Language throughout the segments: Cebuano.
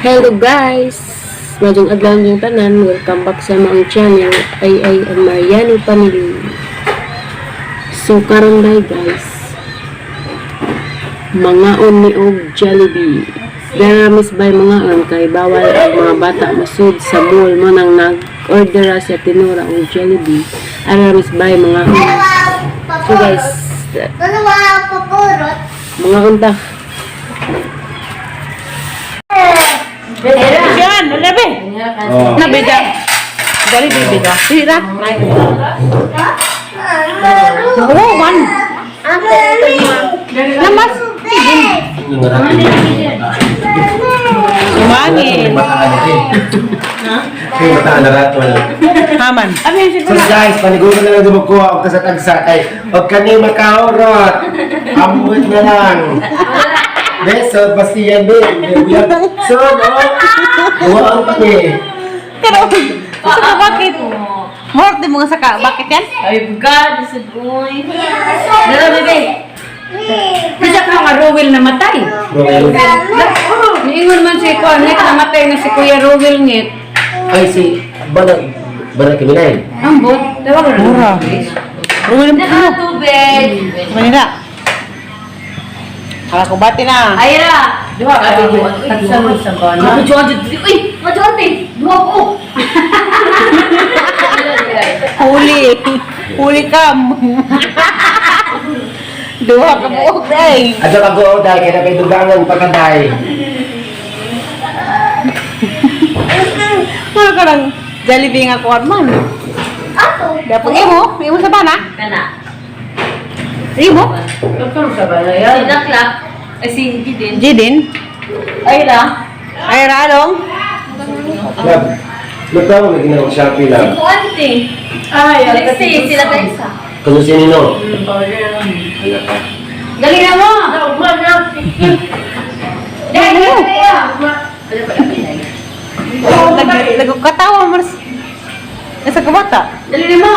Hello guys! Maayong adlaw yung tanan. Welcome back sa among channel, ay ay ang Mariano Family. So karon day guys, mangaon ni og Jollibee. Dara miss by mangaon kay bawal ang mga bata musud sa mall mo nang nag-order ra sa tinura og Jollibee. Ara miss by mangaon. So guys, Dalawa papurot. Mangaon ta. Yan, labi. Oh. Nabida. Dali bibida. Sira. Oo, man. Lamas. Sumangin. Mataan ito eh. Kaya mataan na ratol. Haman. So guys, paniguro na lang gumukuha og kasatagsa kay og kani makaurot. Amot na lang. Beso, basta yan, be. So, no? Buha ang pani. Pero, saka bakit? More di mga saka. Bakit yan? Ay, God, sa boy. Dala, bebe. Bisa ka nga Rowel namatay. Roel. Niingon man si Kuya Ngit, namatay na si Kuya Rowel Ngit. Ay, si Banag. Banag Kiminay. Ambot, tawag na. Mura. Ruwil mo. Naka tubig. Manila. Kala ko bati na. Ayra. Duha ka Tagsa mo sa bana. Uy, majuante. Duha ko. Huli. Huli ka. Duha ka buok day. Adyo ka go, dahil kaya na kay dugangan pagkaday. Ano ka lang? Jollibee nga kuwan man. Ato. Dapat imo. Imo sa bana. Kana. Imo. Si Naklak. Ay, si Gidin. Jidin. Ayra. Ay, ralong. Lab, nagtawa na ginawa Shopee Si lang. Kuante. Ay, Lexi, sila tayo isa. Kung sino? Dali na mo! Dali na! Nagkatawa mo. Nasa kabata. Dali na mo!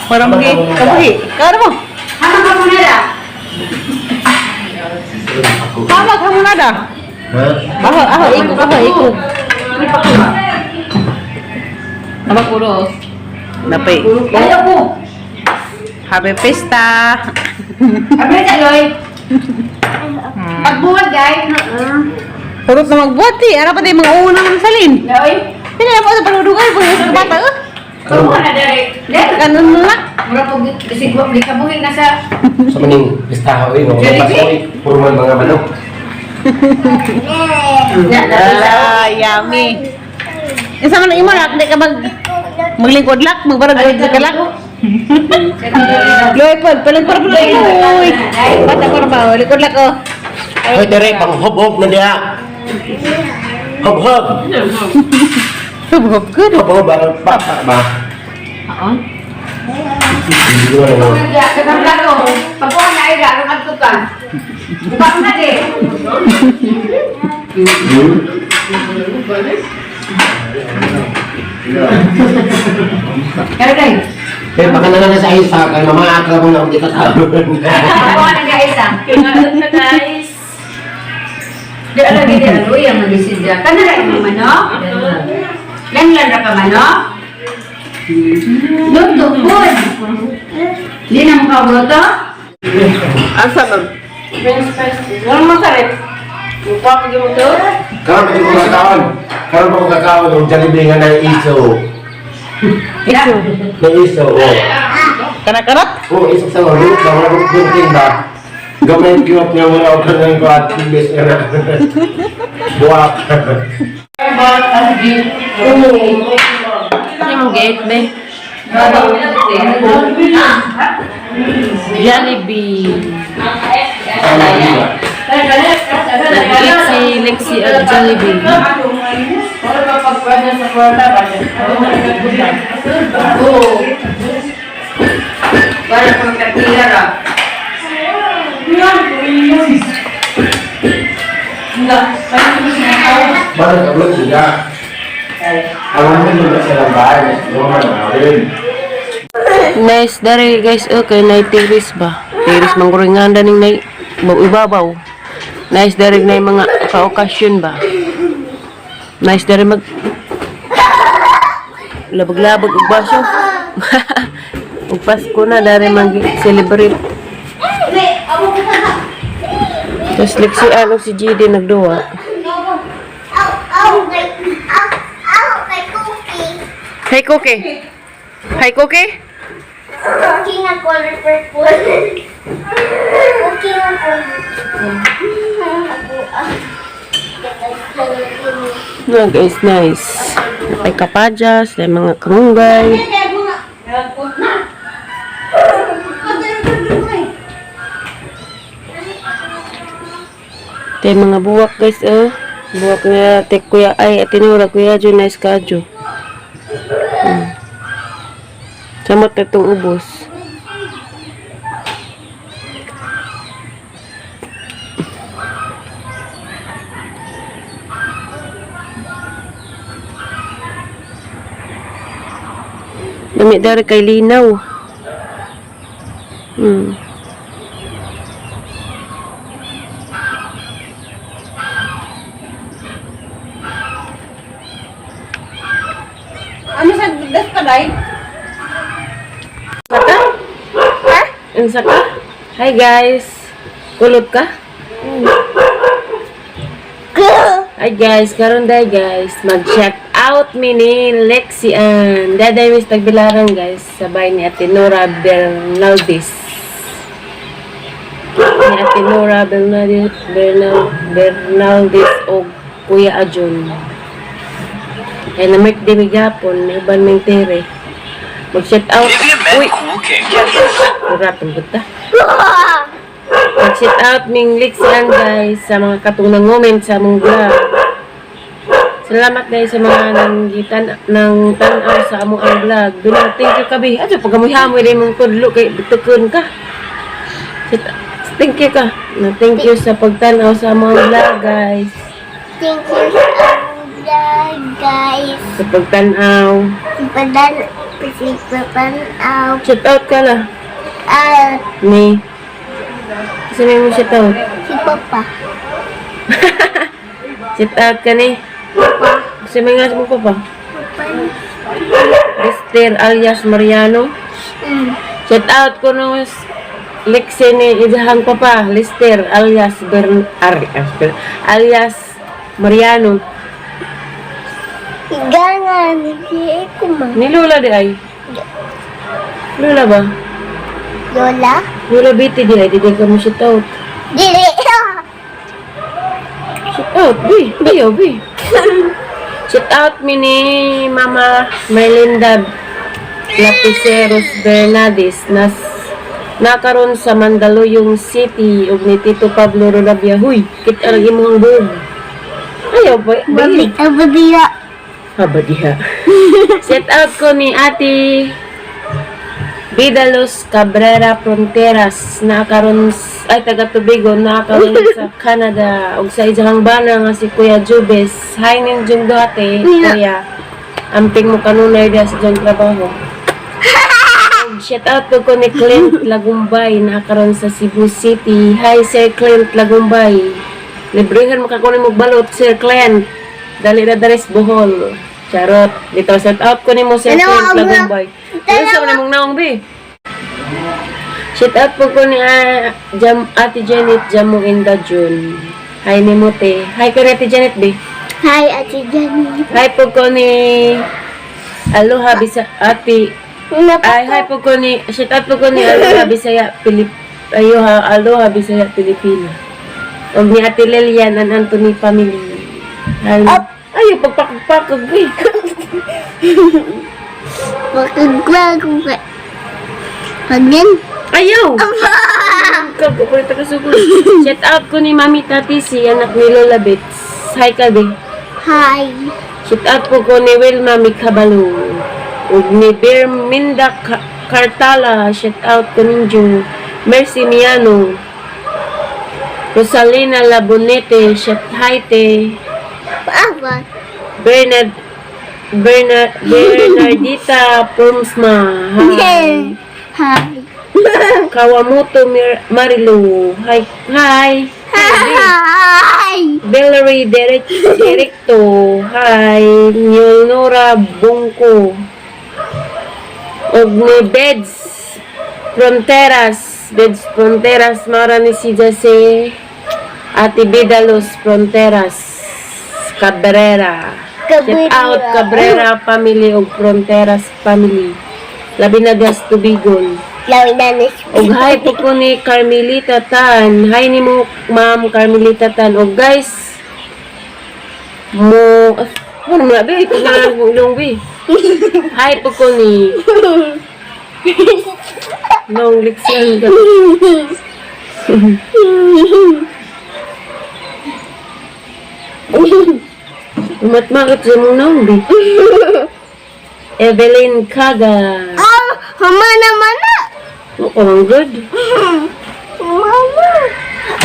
Parang magi, kabuhi. Kano mo? Hamag hamonada. Ha? Aho, aho, ikog, aho, ikog. Aba, puros. Napay. Ay, ako! Happy Pesta. Abay, taloy! Pagbuhat, guys! Purot na magbuhat eh. Ano pa tayo mga unang ng salin? Loy! Hindi na po sa paludugay. Puro sa kabata. Eh. Kabuha na dari! Dari! Ganun na lang. Mura po, bisigwa, di kabuhin na sa... Sa maning pistaho eh, no? Jollibee? Pasoy, puro man mga manok. Ah, yummy. Isa man imo nak, di ka maglingkod lak, magbarag ka lak. Loy pod, palingkod po loy. Bata ko na ba, lingkod lak oh. Hoy, tere, pang hub-hub na diha. Hub-hub. Hub good. Hub-hub, ang papa ba? Oo. Hindi ko alam. Pagbuha na ay gano'ng adto ka. Buka na di. Hmm? Kaya day. Pero baka na lang sa isa, kay mama akla mo na akong kita tawon. Pagbuha na guys ah. Guys. Di ala di ala uy ang malisidya. Kana ra imo manok? Langlan ra ka manok? Luto pud. Di na mo kabuto? Asa man? Wala mo sarit. Buka pa mo to. Karon pa ko kakaon. Karon pa ko kakaon ng Jollibee nga na iso. Iso. Na iso, oh. Kana karat? Oh, iso sa mga ba, wala kong gunting ba? Gamay cute nga mga ako ng kuat, imbes nga na. Buwak. Ano mong gate, be? Jollibee. Nag-eat si Lexi at Jollibee. Oo. Para kung katila ra. Bakit ka blog sila? Ang mga nila sa bahay, mga rin. Nice, dari guys, okay, 90 degrees ba? Tiris mangguroy nga ning nay ibabaw. Nice dari na yung mga ka-okasyon ba. Nice dari mag labag-labag og baso. Ug Pasko na dari mag celebrate. Tapos liksi ano si GD nagduwa. Aw, aw, kay, aw, aw, kay cookie. Hi Cookie. Hi Cookie. Cookie nga color purple. Cookie nga color. Ako, ah. No, guys, nice. May kapadyas, may mga kamunggay. Ito yung mga buwak, guys, oh. Buwak na ate kuya, ay, ate Nora, kuya Jo, nice kadyo. Samot na itong ubos. Dami dari kay linaw. Ano sa das pa dai? Saka? Ha? Unsa ka? Hi guys. Kulot ka? Hi guys, karon day guys, mag-check out mi ni Lexi and Daday Miss Tagbilaran guys, sabay ni Ate Nora Bernaldez. Ni Ate Nora Bernaldez, Bernaldez o Kuya Ajun. Kaya na Mark di gapon, may uban ming tere. Mag-check out. Uy! Kuratong buta. Mag-shout out ming Lixian guys sa mga katong nangument sa among vlog. Salamat guys sa mga nanggitan ng tan-aw sa among ang vlog. Dunang thank you kabi. Adyo pag hamoy rin mong tudlo kay bitukon ka. Thank you ka. Na thank you sa pagtan-aw sa among vlog guys. Thank you sa among vlog, guys. Sa pagtan-aw. Padan, pasipapanaw. Shout out ka la. Ah, Ni. Kasi may mo shout out. si Papa. Shout out ka ni. Kasi may nga mo pa pa. Papa. Esther alias Mariano. Shout out ko nung Lexi ni Idahang Papa, Lister alias Bern alias, Ber, alias Mariano. Gangan, si ko ma. Ni Lola di ay. Lola ba? Lola? Lola biti di ay, di di ka mo shout out. Dili. Shout out, bi. Bi, oh, bi. Shout out mi ni Mama Merlinda Lapiceros Bernades nas nakaron sa Mandaluyong City ug ni Tito Pablo Rodavia. Huy, kit ang imong buhok. Ayaw ba? Mami, abadiya. Haba diha. Set out ko ni Ate Vidalos Cabrera Fronteras na karon ay taga Tubigo na karon sa Canada ug sa iyang bana nga si Kuya Jubes. Hi ning Jung ate, Kuya. Amping mo kanunay diha sa iyang trabaho. Ug Shout out ko ni Clint Lagumbay na karon sa Cebu City. Hi Sir Clint Lagumbay. Librehan mo ka kunin mo balot Sir Clint. Dali na dares Bohol. Charot. Dito shout out ko nimo Sir Dalawa Clint ang Lagumbay. Ano sa man mong naong be? Shout out po ko ni Jam, Ate Janet Jamu Inda June. Hi ni Mote. Hi ko ni Ate Janet be. Hi, Ate Jenny. Hi po ko ni Aloha Bisa Ate. Ay, hi po ko ni, shout out po ko ni Aloha Bisaya Pilip, Ayoha, Aloha Bisaya Pilipina. Og ni Ate Lilian and Anthony family. Hi. Ayo, pagpakpakag, be. Pagkagwago. Pagyan. Ayaw! Kag, upulit ka sugod. Shout out ko ni Mami Tati, si anak ni Lola Bits. Hi ka, be. Hi. Shout out po ko ni Wilma Mikabalo. Ug ni Berminda Cartala. Shout out ko ninyo. Mercy Miano. Rosalina Labonete. Shout hi te. Papa. Bernard Bernard Bernardita Pumsma. Hi. Hi. Kawamoto Marilu. Hi. Hi. Hi. Valerie Derek Directo. Hi. Leonora Bungko. Og ni Beds Fronteras. Beds Fronteras. Mara ni si Jase. Ate Bidalos Fronteras. Cabrera. Shout out Cabrera family og Fronteras family. Labi na gas tubigon. Lawi na ni Og hi po ko ni Carmelita Tan. Hi ni mo, Ma'am Carmelita Tan. Og guys, mo, ano na be? Ito na lang ulong be. Hi po ko ni Nong leksyon ka. Umatmakit sa mong nong be. Evelyn Kaga. Oh, humana mana. Mukhang good. Mama.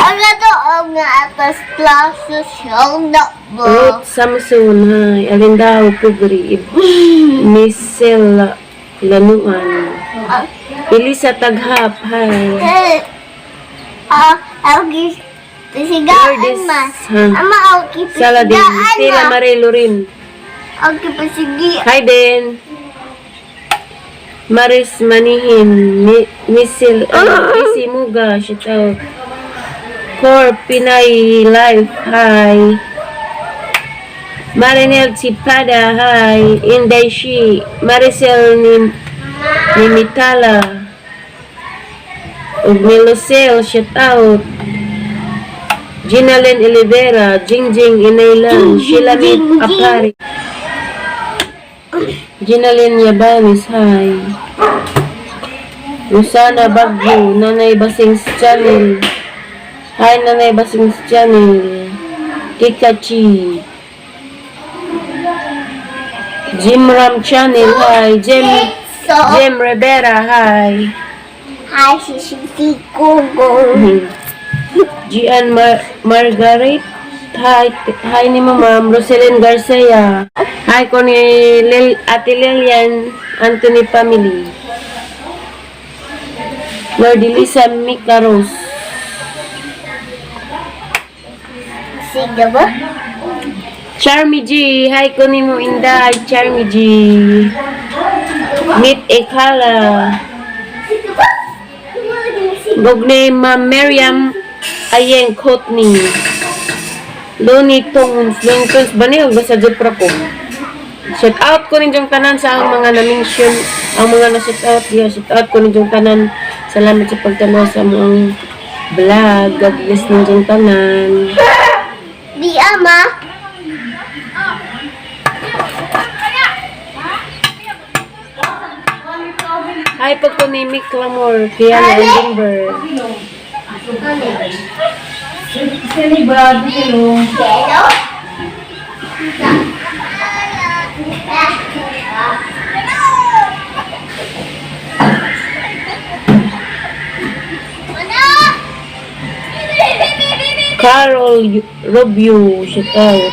Ang ato ang nga atas klase siyang na ba? Ruth Samson, hi. Alindao, Pugri. Michelle Lanuan. Elisa Taghap, hi. Eh, ah, ang pisigaan Lourdes, ma. ha. Ama, ang Saladin, pisigaan Stella ma. Marie Lorin. Ang pisigaan. Hi din. Maris Manihin, Misil, Missy Muga, shout out. Core Pinay Life, hi. Marinel Chipada, hi. Inday Shi, Maricel Nimitala. Ug Milosel, shout out. Ginalyn Olivera, Jingjing Inaylan, Sheila May Jing, Jing. Apari. Ginalyn Yabanis, hi. Rosana Bagyo, Nanay Basings Channel. Hi, Nanay Basings Channel. Kikachi. Jim Ram Channel, hi. Jim, So, Jim Rivera, hi. hi, si si Google. Gian Margaret. Hi, hi ni mo, ma'am. Roselyn Garcia. Hi ko ni Ate Lilian Anthony family. Lord Elisa Micaros. Sige ba? Charmy G. Hi ko ni mo, Inday. Charmy G. Meet Ekala. Sige ba? Gogne Ma'am Miriam Ayeng Courtney. Looney Tunes. Looney Tunes ba niyo? Basta Jepra ko. Shout out ko ninyong tanan sa ang mga na-mention, ang mga na-shout out diya. Shout out ko ninyong tanan. Salamat sa pagtanaw sa mga vlog. God bless ninyong tanan. Di ama. Hi po ko ni Mick Clamor, Kiana Edinburgh. Hello? Carol Rubio, shout out.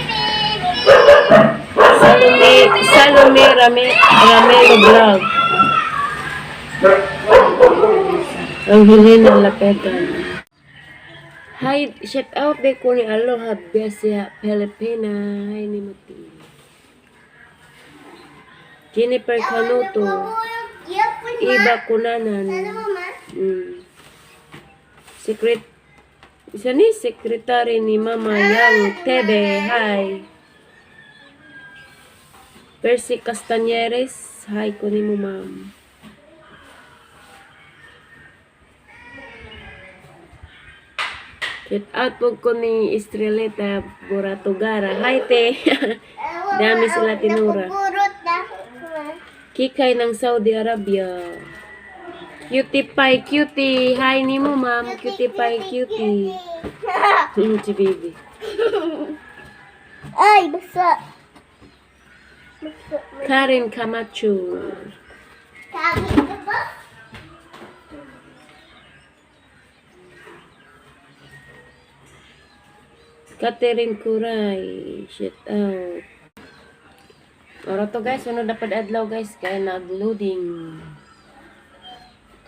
Salome, Salome Ramelo Vlog. Angelina Lapetan. Hi, shout out de ko ni Aloha Besia Pilipina. Hi ni Mati. Jennifer Canuto. Iba Kunanan. Secret isa ni sekretary ni Mama Yang Tebe. Hi. Percy Castañeres. Hi ko ni mo, ma'am. Shout out po ko ni Estrelita Boratogara. Hi, te. Dami sila tinura. Napupurot na. Kikay ng Saudi Arabia. Cutie pie, cutie. Hi ni mo, ma'am. Cutie pie, cutie. Si baby. Ay, basa. Basa. Karen Camacho. Kami ka ba? Catherine Kuray. Shout out. Oro to guys, sunod na pad adlaw guys kay nagloading.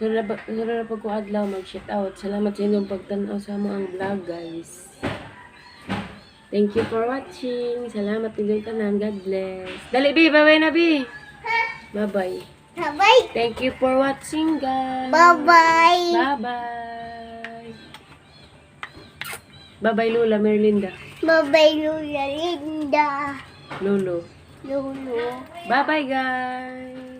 Sunod na pag ko adlaw mag-shout out. Salamat sa inyong pagtan-aw sa among vlog, guys. Thank you for watching. Salamat inyong tanan. God bless. Dali, bi. Bye-bye na, bi. Bye-bye. Bye-bye. Thank you for watching, guys. Bye-bye. Bye-bye. Bye-bye, Lola Merlinda. Bye-bye, Lola Linda. Lolo. Lolo. Bye-bye, guys.